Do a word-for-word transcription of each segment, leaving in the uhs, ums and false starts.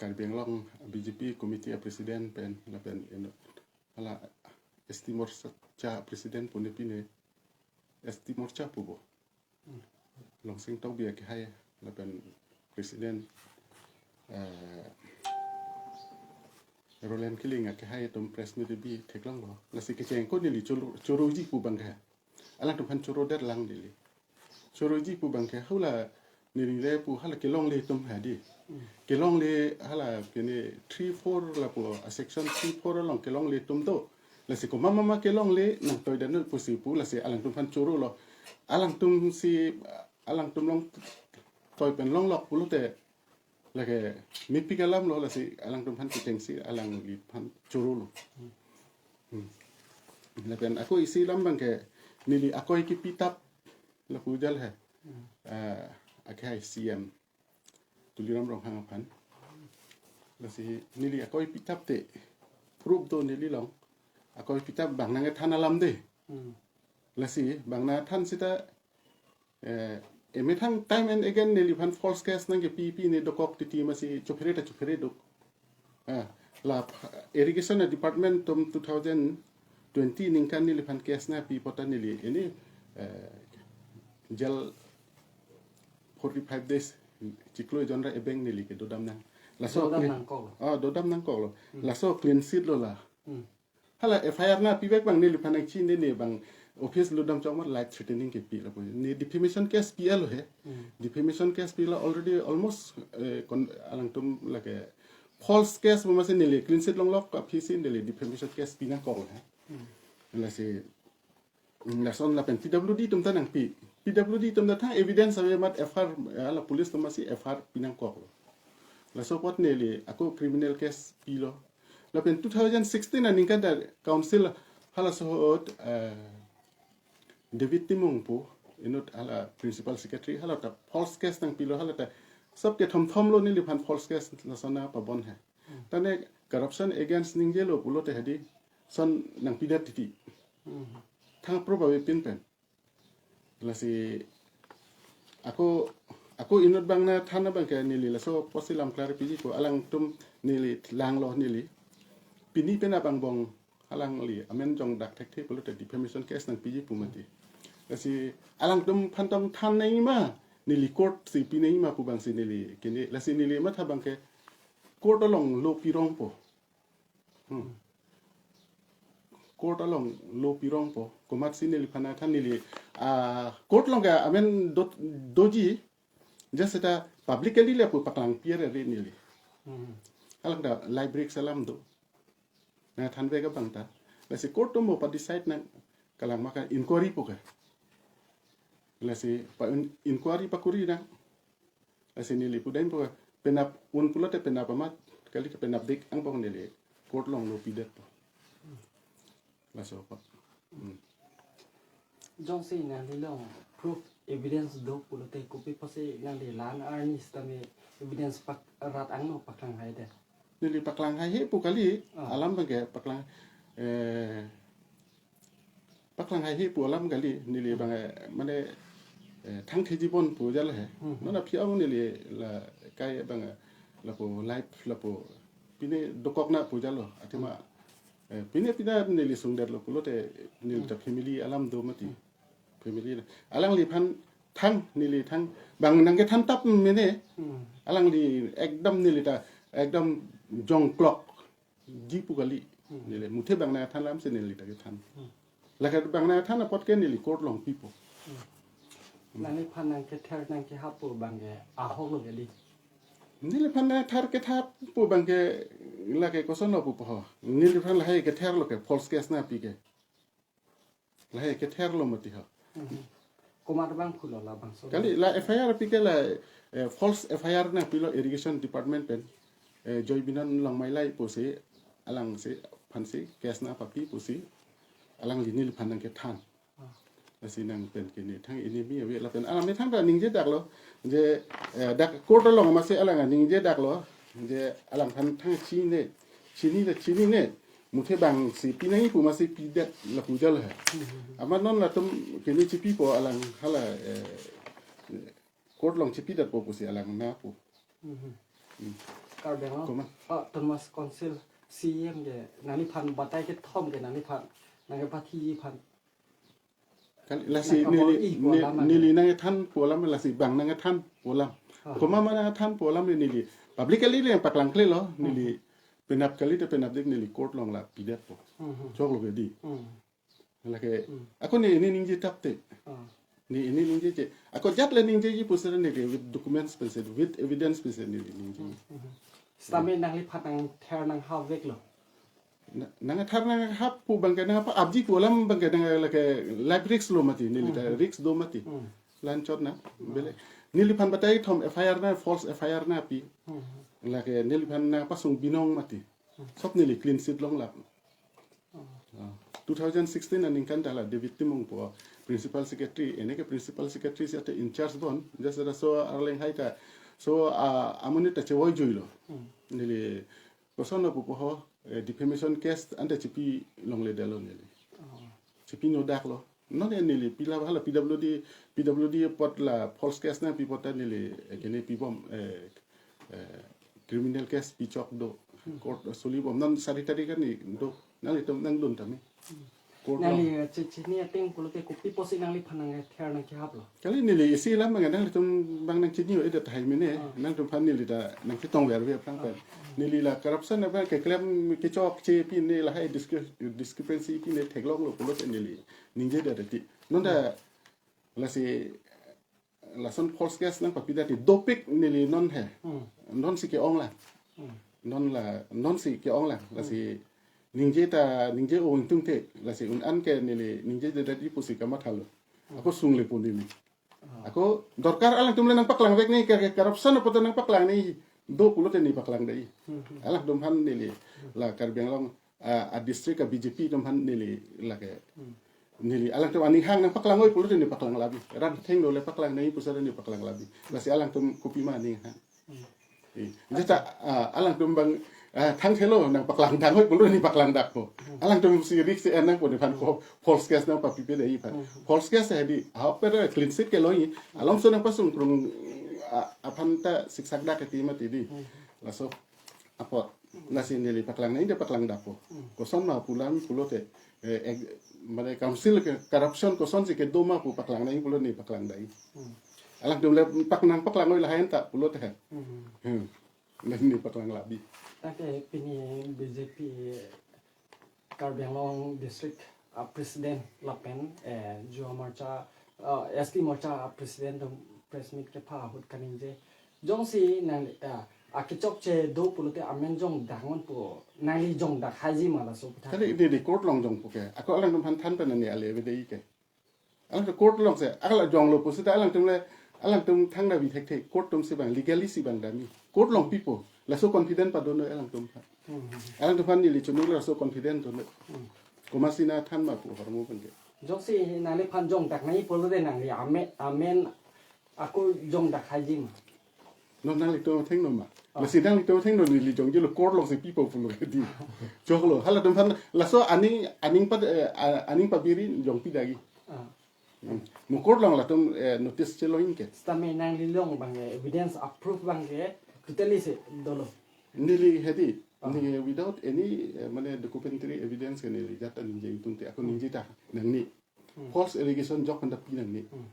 Karbi Anglong B J P committee a president pen lapen ino hala S T Morcha president pune pine S T Morcha pubo. Longsing Tokbi akehai lapen president eh, Roland Killing akehai atum press meet bi theklonglo. Lasi kecheng ko neli choro choroji pu abangke. Alangtum aphan choro det lang neli. Choroji pu abangke hula neli le pu hala kelongle atum hadi. Kelongle hala kene three four lapu a section three four along kelongle atum do. Lasi komat mama kelongle nangtoi dan pusi pu lasi alangtum aphan chorolo. Alangtum si alangtum longtoi pen longlok pulote lake mepik alamlo lasi alangtum aphan kechengsi alangliphan chorolo. Hmm. Lapen ako isi alam abangke neli akoi kepitap lapu jal he. Ah, akehai C M Tuliram Ronghang aphan. Lasi neli akoi pitap te proof do neli along. Akoi pitap bang nangkethan alam de. Hmm. Lasi bang nangthan seta eh, emethang time and again neliphan false case nangkepi pi ne dokok titi masi chophere ta chophere dok. Ah, la irrigation department atum two thousand twenty ningkan neliphan case nangpi apot ta neli ini eh, jail forty five days chiklo jonra ebeng neli kedodam nang. Laso Dodam clean- nangkok. Ah, dodam nangkoklo. Hmm. Laso clean sheet lo la. Hmm. Hala F I R nangpivek abang neliphan nangchinine abang office lutdam chok amat life threatening kepi lapu. Ne defamation case pi alo he. Hmm. Defamation case pilo already almost eh, kon- alangtum lake false case masi neli clean sheet longlok aphi si neli defamation case pi nangkok he. Hmm. Lasi lason lapen P W D atum ta nangpi. P W D atum ta thang evidence ave amat F I R eh, hala police atum masi F I R pi nangkoklo. Laso apot neli ako criminal case pilo. Lapen two thousand sixteen aningkan ta council halaso ahut eh, David Timung pu inut hala principal secretary hala ta false case nangpilo hala ta sab kethom thomlo neliphan false case lason nangpabon he. Tane corruption against ningjelo pulote hadi son nangpidet titi. Hmm. Thang approve ave pin pen. Lasi ako ako inut bang nangthan abangke neli laso apotsi lam klar piji ko alangtum neli langlo neli. Pini pen abang bong alangli amen jongdak thekthe pulote defamation case nangpiji pu mati. Lasi alangtum aphan tong than nangji ma neli court si pi nangji ma pu abangsi neli kene lasi neli matha abangke court along lo pirongpo. Hmm. Court along lo pirongpo. Komatsi neliphan nangthan neli ah court along ke amen do- doji just seta publicly lapu paklang pi ave neli. Hmm. Alangta library alam do. Nangthanvek abang ta. Lasi court atum mo pa decide nang kalang maka inquiry pu ke. Lasi pa in- inquiry pakuri nang. Lasi neli pudam pu ke penap un pulote penap amat kali ke penap dik angbong neli court along lo pidetpo. Laso pa. Hmm. Jongsi nangli along proof evidence do pulote kopi apotsi nangli la-an arni sitame evidence pak rat angno paklang hai de. Neli paklang haihe pu kali. Ah. Alam abangke paklang eh paklang haihe pu alam kali neli abang eh, mane eh, thang theji bon pu jal he. Hmm. Non aphi abang neli la kai abang eh, lapu life lapu pine dokok nang pu jalo athema eh, pine pine neli sungdetlo pulote neli ta family alam do mati. Family na. Alangliphan thang neli thang bang nangkethan tap mene. Hmm. Alangli ekdam neli ta ekdam jongklok ji pu kali. Hmm. Neli muthe bang nangthan alam si neli ta kethan. Hmm. Lake bang nangthan apot ke neli court along pipo. Hmm. Nangliphan nangkether nangkehap pu abangke ahok lo kali. Neliphan nangther kethap pu abangke lake koson lo pupo ho. Neliphan lahai kether lo ke false case nangpi ke. Lahai kether lo mati ho. Mhm. Komat abang pulo labangso? Kali la F I R pi ke la eh, false F I R nangpilo irrigation department pen. Eh, Joy Binan Longmailai pusi alangsi aphansi case nangpapi pusi alangli neliphan nangkethan. Ah. Lasi nang pen kene thang ini mi ave lapen alam methang ta ningje daklo je eh, dak court along masi alang ningje daklo je alangphan thang chini ne chini ne chini ne muthe bangsi pi nangji pu masi pidet lapu jal he. Amat non latum kene chipipo alang hala eh, court along chipidetpo pusi alang nangpu. Mhm. Hmm. Karbi Anglong, Koma. Oh, Autonomous Council C E M ke nangliphan batai kethom ke nangliphan nangkepathi aphan. Kan lasi nangkabo neli, i pu ne-, alam neli nangkethan pu alam lasi bang nangkethan pu alam. Ah. Koma ma nangkethan pu alam neli publicly le paklangklelo, neli Hmm. penap kali te penapdik neli court along la pidetpo. Hmm, hmm. Choklo ke dei. Hmm. Lake, Hmm. ako ne ini ningje tap te. Ah. Ne ini ningje je. Ako jat le ningjeji pusara neli with documents pensi, with evidence pensi neli ningje. Hmm, hmm. Sitame nangliphan nangther nanghap veklo. Na-, nangther nanghap pu abangke nangpapji pu alam abangke nang lake life risk lo mati, neli ta Hmm. risk do mati. Hmm. Lanchot na, Hmm. bele. Neliphan batai kethom F I R na, false F I R nangpi. Hmm. Lake neliphan nangpasung binong mati. Hmm. Sob neli clean sheet longlap. Hmm. Ah, two thousand sixteen aningkan ta la David Timung pu Principal Secretary, ene ke Principal Secretary si ate in charge bon, just laso arleng hai ta, so, ah, amonit ta chevoi juilo. Hmm. Neli, koson lo pupo ho, eh, defamation case anta chepi longledetlo neli. Oh. Chepi nodak lo. Non e neli pila hala P W D, P W D apot la false case nangpi apot ta neli, eh, kene pibom, eh, eh, criminal case pichok do. Hmm. Court soli bom. Non sari tari kan ni do. Nanglitum nangdun tame. Hmm. Court lo. Nangli, eh, che-, chini ateng pulote kopi pusi nangliphan nangther nangkehaplo. Kali neli isi alam abang nanglitum abang nangchini o ida tahai mene. Ah. Nangtumphan neli ta nangchetong verve aphrang pen. Ah. Neli la corruption abang keklem kechokche pi ne lahai discre-, discrepancy pi ne theklonglo pulote neli ningjedet ti. Non ta Hmm. lasi lason false case nangpapidet ti dopik neli non he. Hmm. Non si ke-ong la. Hmm. Non la, non si ke-ong la. Lasi Hmm. ningje ta, ningje ong tung te. Lasi un-an ke neli ningjedet ti pusi kamathalo. Hmm. Ako sunglepo neli. Ah. Ako dorkar alangtum le nangpaklang vek ne ke, ke corruption apot nangpaklang ne do pulote ne paklang dei. Hmm, hmm. Alangtumphan neli la Karbi Anglong a, a district a B J P atum aphan neli lake. Hmm. Neli alangtum aning hang nangpaklang oi pulote ne paklang labi. Rat thengno le paklang nangji pusara ne paklang labi. Lasi alangtum kopima aning hang. Hmm. Eh, jata, ah, alangtum abang, ah, thangthelo nangpaklang dang oi pulote ne paklang dakpo. Hmm. Alangtum si risk si en nangpo nephan ko false case nangpapipe dei aphan. Hmm. False case he dei. Ahok pe clean sheet ke lo ni. Alongso nangpasung krung, ah, aphan ta siksak dak ke ti mati dei. Hmm. Laso apot. Lasi neli paklang nangji de paklang dakpo. Hmm. Koson ma pu alam pulote, eh, ek-, mane council ke corruption kosonsi kedo ma pu paklang nangji pulo ne paklang dei. Hmm. Alangtum le pak nangpaklang oi lahai anta pulote he. Hmm. Hmm. Neli paklang labi. Tangte pini B J P Karbi Anglong District a President lapen, eh, Yuva Morcha, eh, S T Morcha a President atum press meet kepha ahut kaningje. Jongsi nang, eh, akechokche do pulote amen jongdaknon pu nangli jongdak haiji ma laso aputhak. Kali neli court along jongpo ke. Ako alangtum aphan than pen neli ale ave dei ke. Alangtum court along si, akala jonglo pusita alangtum le, alangtum thangta bi thekthe, court atum si abang, legally si abang damji. Court along pipo, laso confident padon noi alangtum aphan. Hmm. Alangtum aphan neli chonlo laso confident do noi. Hmm. Komatsi nangthan ma pu ahormu abangke. Jongsi nangliphan jongdak nangji pulote nangli amen, amen ako jongdak haiji ma. Non nanglitum athengno ma. Ah. Lasi nanglitum athengno neli jongjelo court along si pipo pulo ke dei. Choklo. Halatum aphan laso aning, aning pa, eh, a-, aning pabiri jongpi dagi. Ah. Hmm. Mo court along latum, eh, notice chelo-in ke. Sitame nangli along abangke, eh, evidence approve abangke, eh, totally si dolo. Neli he dei, Ah. neli without any, eh, mane documentary evidence ke neli jat ta ningje ingtung te, ako Hmm. ningje ta, nangne. Hmm. False allegation jok anta pi nangne. Hmm.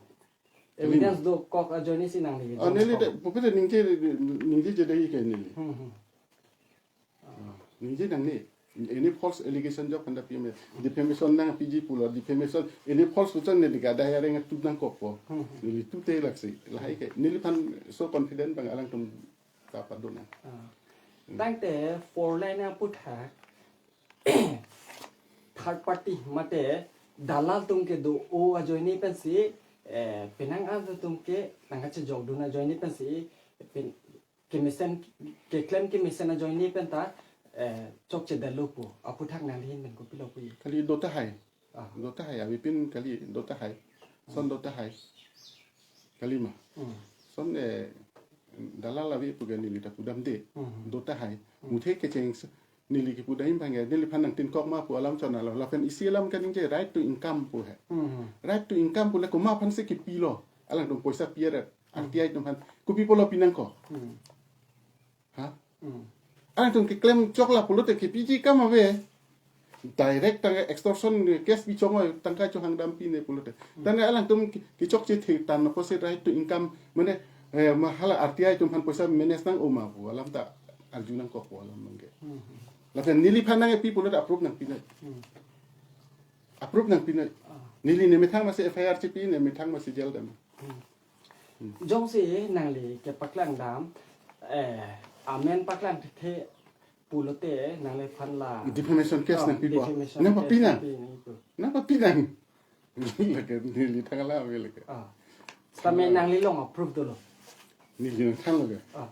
Evidence dokok ajoine si nangli. Ah, neli de, pupe de ningje, ningjeje dei ke neli. Hmm, hmm. Ah, ningje nangne. Ini false allegation jok anta pi me. Defamation nangpiji pulo, defamation. Ini false puchon neli ke adai areng tu nangkokpo. Hmm, hmm. Neli tute laksi. Lahai ke. Neliphan so confident abang alangtum ta padon nang. Ah. Hmm. Tangte four lane aputhak third party mate dalal atum kedo-o ajoine pensi, eh, penang atum ke nangkachejokdun ajoine pensi, pen-, kemesen, keklem kemesen ajoine penta, eh, chokchedetlo pu. Aputhak nangli ahin pen kopilo pu. Kali do tahai. Ah. Do tahai, avepin kali do tahai. Son do tahai. Kalima. Hmm. Son, eh, dalal ave pu ke neli ta pudamde. Hmm. Do tahai. Hmm. Muthe kecheng s-, neli kepudam abangke, neliphan nangtinkok ma pu alam chonlo. Lapen isi alam kaningje right to income pu he. Hmm. Right to income pu le komat aphansi kipilo. Alangtum poisa pi-et. Hmm. R T I atum aphan. Kopi pulo pinangkok. Hmm. Ha? Alangtum keklem choklo pulote kepiji akam ave. Direct tangka extortion case pi chongoi, tangka chohang dampi ne pulote. Tangka alangtum ke-, kechokche thektan apotsi right to income mane, eh, ma hala R T I atum aphan poisa manage nang-o ma pu alam ta arju nangkokpo alam abangke. Lapen neliphan nangkepi pulote approve nangpinoi. Approve nangpinoi. Neli nemethang masi F I R chepi, nemethang masi jail dam. Jongsi nangli kepaklang dam, eh, amen paklang the pulote nangliphan la. Defamation case nangpipo. Defamation case nangpi nang. Nangpi nang. Lake neli thang alam ave lake. Ah. Sitame nangli along approve dolo. Neli nangthang lake. Ah.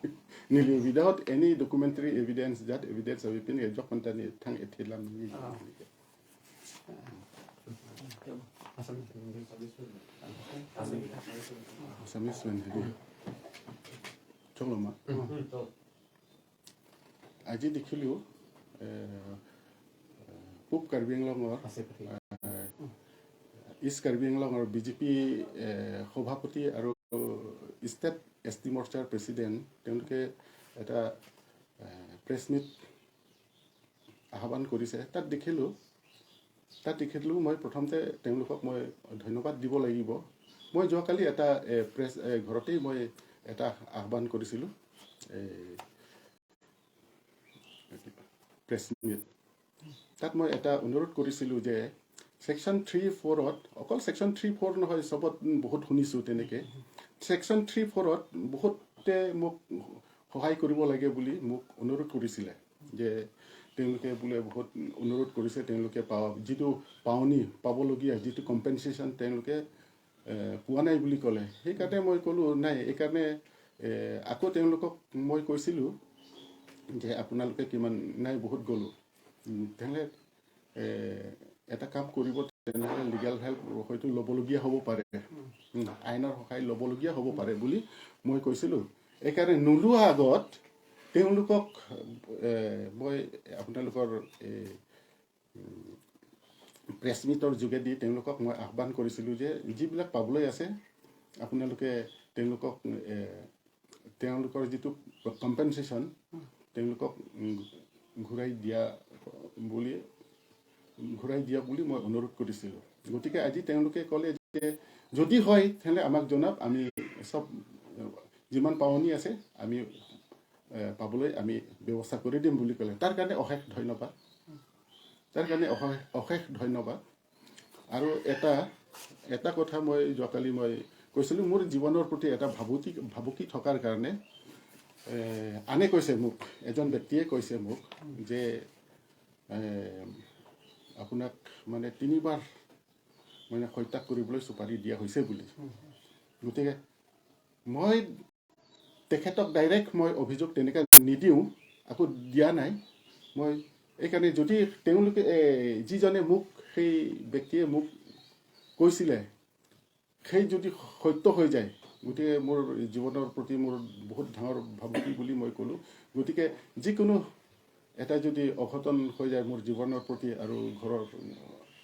Neli without any documentary evidence, that evidence avepin ke jok penta neli thang-et alam neli. Ah. Assamese pen hedi. Choklo ma. Aji dekhilo, eh, Pub Karbi Anglongor, eh, East Karbi Anglongor B J P, eh, সভাপতি আৰু State S T Morchar President, তেওঁলোকে এটা, eh, press meet আহ্বান কৰিছে। তাত দেখিলো, তাত দেখিলো মই প্ৰথমতে তেওঁলোকক মই ধন্যবাদ দিব লাগিব। মই যোৱাকালি এটা, এ, প্ৰেছ, এ, ঘৰতেই মই এটা আহ্বান কৰিছিলো, এ, প্ৰেছ মিট। তাত মই এটা অনুৰোধ কৰিছিলো যে ছেকশ্যন থ্ৰী ফ'ৰত, অকল ছেকশ্যন থ্ৰী ফ'ৰ নহয়, চবত বহুত শুনিছো তেনেকে। ছেকশ্যন থ্ৰী ফ'ৰত বহুতে মোক সহায় কৰিব লাগে বুলি মোক অনুৰোধ কৰিছিলে, যে তেওঁলোকে বোলে বহুত অনুৰোধ কৰিছে, তেওঁলোকে পাৱা, যিটো পাওনি পাবলগীয়া, যিটো কম্পেনচেশ্যন তেওঁলোকে, এ, পোৱা নাই বুলি ক'লে। সেইকাৰণে মই ক'লো, নাই, এইকাৰণে, এ, আকৌ তেওঁলোকক মই কৈছিলো যে আপোনালোকে কিমান, নাই, বহুত গ'লো। উম, তেনেহ'লে, এ, এটা কাম কৰিব, তেনেহ'লে লিগেল হেল্প হয়তো ল'বলগীয়া হ'ব পাৰে। উম, আইনৰ সহায় ল'বলগীয়া হ'ব পাৰে বুলি মই কৈছিলো। এইকাৰণে নোলোৱা আগত তেওঁলোকক, এ, মই আপোনালোকৰ, এ, উম, প্ৰেছ মিটৰ যোগেদি তেওঁলোকক মই আহ্বান কৰিছিলো যে যিবিলাক পাবলৈ আছে, আপোনালোকে তেওঁলোকক, এ, তেওঁলোকৰ যিটো কম্পেনচেশ্যন, তেওঁলোকক, উম, ঘূৰাই দিয়া বুলি, ঘূৰাই দিয়া বুলি মই অনুৰোধ কৰিছিলো। গতিকে আজি তেওঁলোকে ক'লে যে যদি হয়, তেনেহ'লে আমাক জনাওক, আমি চব, এ, যিমান পাওনি আছে, আমি, এ, পাবলৈ আমি ব্যৱস্থা কৰি দিম বুলি ক'লে। তাৰ কাৰণে অশেষ ধন্যবাদ। তাৰ কাৰণে অশেষ, অশেষ ধন্যবাদ। আৰু এটা, এটা কথা মই যোৱাকালি মই কৈছিলো, মোৰ জীৱনৰ প্ৰতি এটা ভাবুকি, ভাবুকি থকাৰ কাৰণে, এ, আনে কৈছে মোক, এজন ব্যক্তিয়ে কৈছে মোক যে, এ, আপোনাক মানে তিনিবাৰ মানে হত্যা কৰিবলৈ চুপাৰি দিয়া হৈছে বুলি। গতিকে মই তেখেতক ডাইৰেক্ট মই অভিযোগ তেনেকে নিদিওঁ, আকৌ দিয়া নাই। মই এইকাৰণে যদি তেওঁলোকে, এ, যিজনে মোক, সেই ব্যক্তিয়ে মোক কৈছিলে, সেই যদি সত্য হৈ যায়, গতিকে মোৰ জীৱনৰ প্ৰতি মোৰ বহুত ডাঙৰ ভাবুকি বুলি মই ক'লো। গতিকে যিকোনো এটা যদি অঘটন হৈ যায় মোৰ জীৱনৰ প্ৰতি আৰু ঘৰৰ,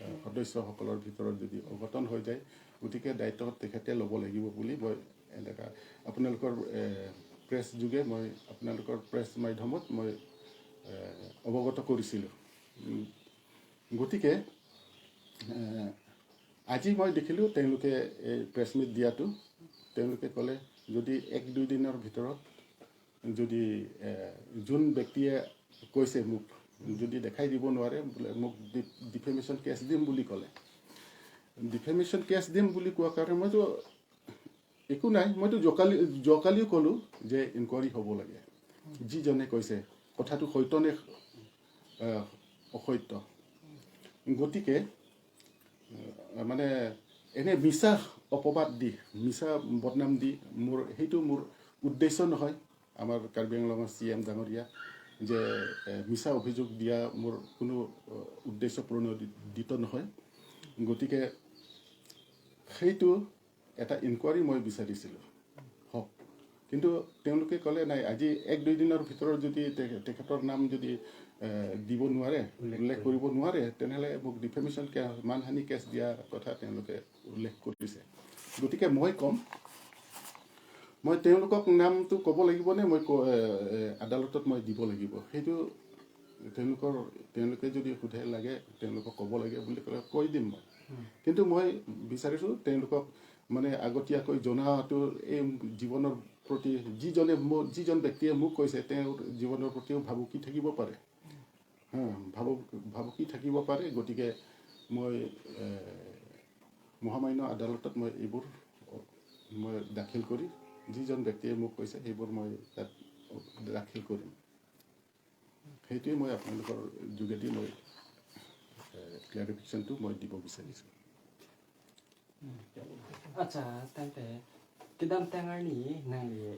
এ, সদস্যসকলৰ ভিতৰত যদি অঘটন হৈ যায়, গতিকে দায়িত্ব তেখেতে ল'ব লাগিব বুলি মই এনেকা আপোনালোকৰ, এ, প্ৰেছ যোগে মই আপোনালোকৰ প্ৰেছ মাধ্যমত মই, এ, অৱগত কৰিছিলো। উম, গতিকে, এ, আজি মই দেখিলো তেওঁলোকে এই প্ৰেছ মিট দিয়াটো, তেওঁলোকে ক'লে যদি এক দুই দিনৰ ভিতৰত যদি, এ, যোন ব্যক্তিয়ে কৈছে মোক যদি দেখাই দিব নোৱাৰে, বোলে মোক ডি-, ডিফেমেশ্যন কেছ দিম বুলি ক'লে। ডিফেমেশ্যন কেছ দিম বুলি কোৱা কাৰণে মইতো একো নাই, মইতো যোৱাকালি, যোৱাকালিও ক'লো যে ইনকুৱাৰী হ'ব লাগে। যিজনে কৈছে কথাটো সত্য নে, এ, অসত্য। গতিকে, এ, মানে এনে মিছা অপবাদ দি, মিছা বদনাম দি মোৰ, সেইটো মোৰ উদ্দেশ্য নহয়। আমাৰ কাৰ্বি আংলঙৰ চি এম ডাঙৰীয়া যে, এ, মিছা অভিযোগ দিয়া মোৰ কোনো, অ, উদ্দেশ্য প্ৰণোদিত নহয়। গতিকে সেইটো এটা ইনকুৱাৰী মই বিচাৰিছিলো হওক। কিন্তু তেওঁলোকে ক'লে, নাই, আজি এক দুই দিনৰ ভিতৰত যদি তে-, তেখেতৰ নাম যদি, এ, দিব নোৱাৰে, উল্লেখ উল্লেখ কৰিব। কৰিব নোৱাৰে, তেনেহ'লে মোক ডিফেমেশ্যন কে-, মানহানি কেছ দিয়া কথা তেওঁলোকে উল্লেখ কৰিছে। গতিকে মই ক'ম, মই তেওঁলোকক নামটো ক'ব লাগিব নে মই ক-, এ, এ, আদালতত মই দিব লাগিব? সেইটো তেওঁলোকৰ, তেওঁলোকে যদি সোধে লাগে, তেওঁলোকক ক'ব লাগে বুলি ক'লে কৈ দিম মই। কিন্তু মই বিচাৰিছোঁ তেওঁলোকক মানে আগতীয়াকৈ জনাটো এই জীৱনৰ প্ৰতি যিজনে মোৰ, যিজন ব্যক্তিয়ে মোক কৈছে, তেওঁৰ জীৱনৰ প্ৰতিও ভাবুকি থাকিব পাৰে। হা, ভাবুক-, ভাবুকি থাকিব পাৰে। গতিকে মই, এ, মহামান্য আদালতত মই এইবোৰ মই দাখিল কৰি, যিজন ব্যক্তিয়ে মোক কৈছে, সেইবোৰ মই তাত দাখিল কৰিম। সেইটোৱে মই আপোনালোকৰ যোগেদি মই, এ, ক্লেৰিফিকেশ্যনটো মই দিব বিচাৰিছোঁ। Accha, tangte kedamtang arni nangli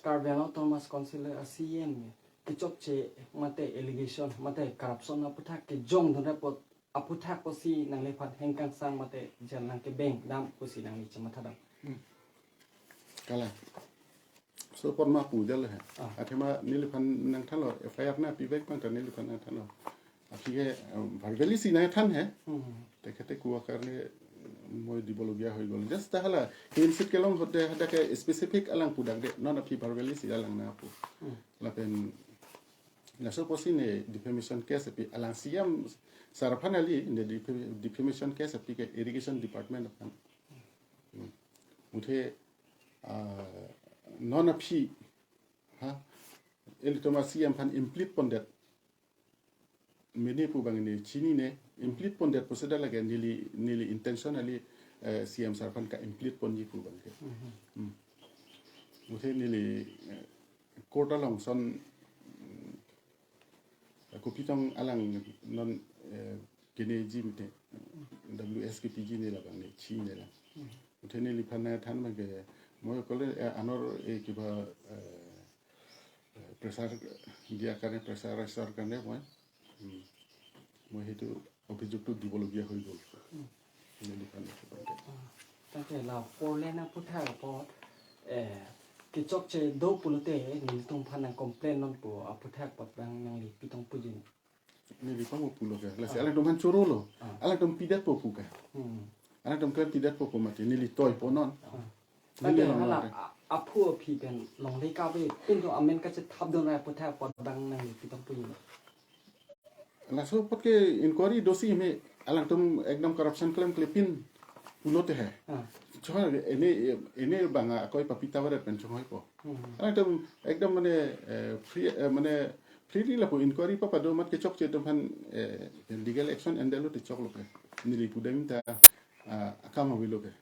Karbi Anglong Autonomous Council a C E M kechokche mate allegation mate corruption aphuthak kejongdun apot, aphuthak pusi nangliphan hengkangsang mate jel nangkebeng dam pusi nangli chematha dam. Kalang. So, pon ma pu jal he. Ah. Athema neliphan nangthanlo, F I R nangpivek pangta neliphan nangthanlo. Aphi ke, um, verbally si nangthan he. Hmm. Tekhete kuwa karne, um, moi dibologia hoi gol. Just ta hala, hinsit kelong hote hada ke specific alang pudak de, non aphi verbally si alang nangpu. Hmm. Lapen, laso pusi ne defamation case aphi alang C E M sar aphan kali, ne defa-, defamation case aphi ke irrigation department aphan. Hmm. Muthe, ah, non aphi, ha, ilitum a C E M aphan implead pondet. Mene pu abang ne chinine, implead pondet pusi da lake neli, neli intentionally, eh, C E M sar aphan ka-implead ponji pu abang ke. Mhm. Hmm. Muthe neli, eh, court along ason, mm, kopi tong alang non, eh, keneji muthe W S kepiji ne labang ne chinine lang. Mhm. Muthe neliphan nangthan abang ke moi kole, eh, anor, eh, kiba, eh, eh, pressure dia karne, pressurize karne moi, hmm, moi সেইটো অভিযোগটো দিবলগীয়া হৈ গ'ল। উম। Neliphan nangthan abang ke. Ah, tangte la four lane aphuthak apot, eh, kechokche do pulote nelitum aphan nang complain non pu aphuthak apot abang nangli pitong puji? Neli pamo pulo ke. Lasi, ah, alangtum aphan chorolo. Ah. Alangtum pidetpo pu ke. Hmm. Alangtum klem pidetpo pu mati. Neli toipo non. Ah. Neli tangte long hala nangte. A-, aphu aphi pen longle kave pintu amen kachethapdun ra aphuthak apot abang nangli pitong puji? Laso apot ke inquiry dosi me alangtum ekdom corruption klemkle pin pulote he. Ah. Chong ene, ene abang akoi papita baret pen chonghoipo. Hmm. Alangtum ekdom mane, eh, free, eh, mane freely lapu inquiry papado amat kechokche atum aphan, eh, legal action endetlo te choklo ke. Neli pudam ta, ah, akam avelo ke.